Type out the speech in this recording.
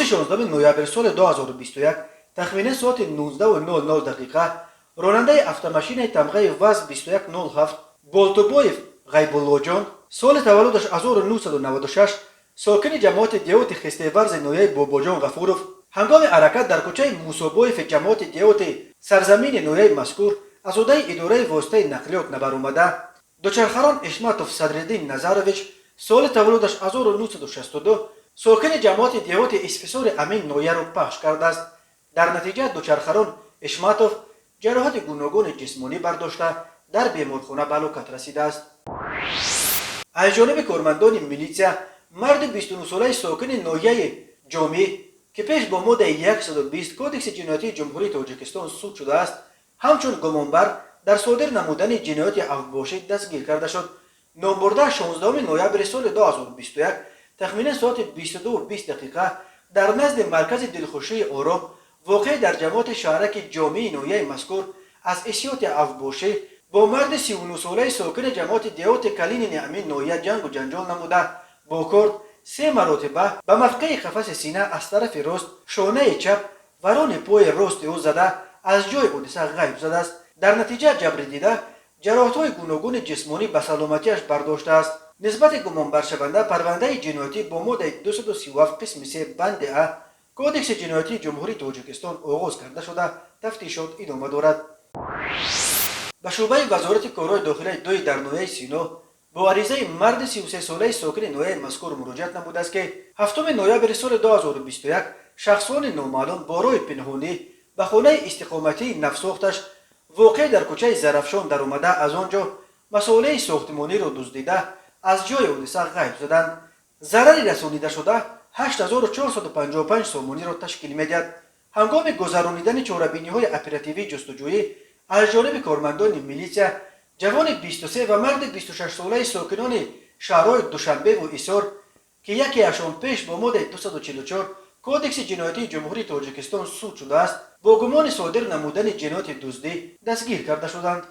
16 ноябр соли 2021 тахминан соати 19:00 дақиқа ронандаи автомашинаи тамғаи ВАЗ 2107 Болтубоев Ғайбуллоҷон, соли таваллудаш 1996, сокини ҷамоати деҳоти Хистеварзи ноҳияи Бобоҷон Ғафуров, ҳангоми ҳаракат дар кӯчаи Мусобоеви ҷамоати деҳоти Сарзамини ноҳияи мазкур аз ҳудаи идораи воситаи нақлиёт набаромада, дучархарон Ишматов Садриддин Назарович, соли таваллудаш 1962, сокини ҷамоати деҳоти Исфисори ҳамин ноҳияро пахш кардааст. Дар натиҷа дучархарон Ишматов ҷароҳати гуногуни ҷисмонӣ бардошта, дар беморхона ба ҳалокат расидааст. Аз ҷониби кормандони милитсия марди 29-солаи сокини ноҳияи Ҷомӣ, ки пеш бо моддаи 120 Кодекси ҷиноятии Ҷумҳурии Тоҷикистон суд шудааст, ҳамчун гумонбар дар содир намудани ҷинояти авбошӣ дастгир карда шуд. Номбурда 16 ноябри соли 2021 тахминан соати 22:20 дақиқа дар назди маркази дилхушии Ором, воқеъ дар ҷамоати шаҳраки Ҷомии ноҳияи мазкур, аз ҳиссиёти авбошӣ бо марди 39-солаи сокини ҷамоати деҳоти Калинини ҳамин ноҳия ҷангу ҷанҷол намуда, бо корд се маротиба ба мавқеи қафаси сина аз тарафи рост, шонаи чап ва рони пои рости ӯ зада, аз ҷои ҳодиса ғайб задааст. Дар натиҷа ҷабрдида ҷароҳатҳои гуногуни ҷисмонӣ ба саломатиаш бардоштааст. Нисбати гумонбаршаванда парвандаи ҷиноятӣ бо моддаи 237 қисми 3 банди а Кодекси ҷиноятии Ҷумҳурии Тоҷикистон оғоз карда шуда, тафтишот идома дорад. Ба шӯъбаи Вазорати корҳои дохилаи дуи дар ноҳияи Сино бо аризаи марди 33-солаи сокини ноҳияи мазкур муроҷиат намудааст, ки 7 ноябри соли 2021 шахсони номаълум бо роҳи пинҳонӣ ба хонаи истиқоматии навсохташ, воқеъ дар кӯчаи Зарафшон, даромада, аз он ҷо масолеҳи сохтмониро дуздида, аз ҷои ҳодиса ғайб заданд. Зарари расонидашуда 8455 сомониро ташкил медиҳад. Ҳангоми гузаронидани чорабиниҳои оперативии ҷустуҷӯӣ аз ҷониби кормандони милитсия ҷавони 23 ва марди 26-солаи сокинони шаҳрҳои Душанбеву Ҳисор, ки якеашон пеш бо моддаи 244 Кодекси ҷиноятии Ҷумҳурии Тоҷикистон суд шудааст, бо гумони содир намудани ҷинояти дуздӣ дастгир карда шуданд.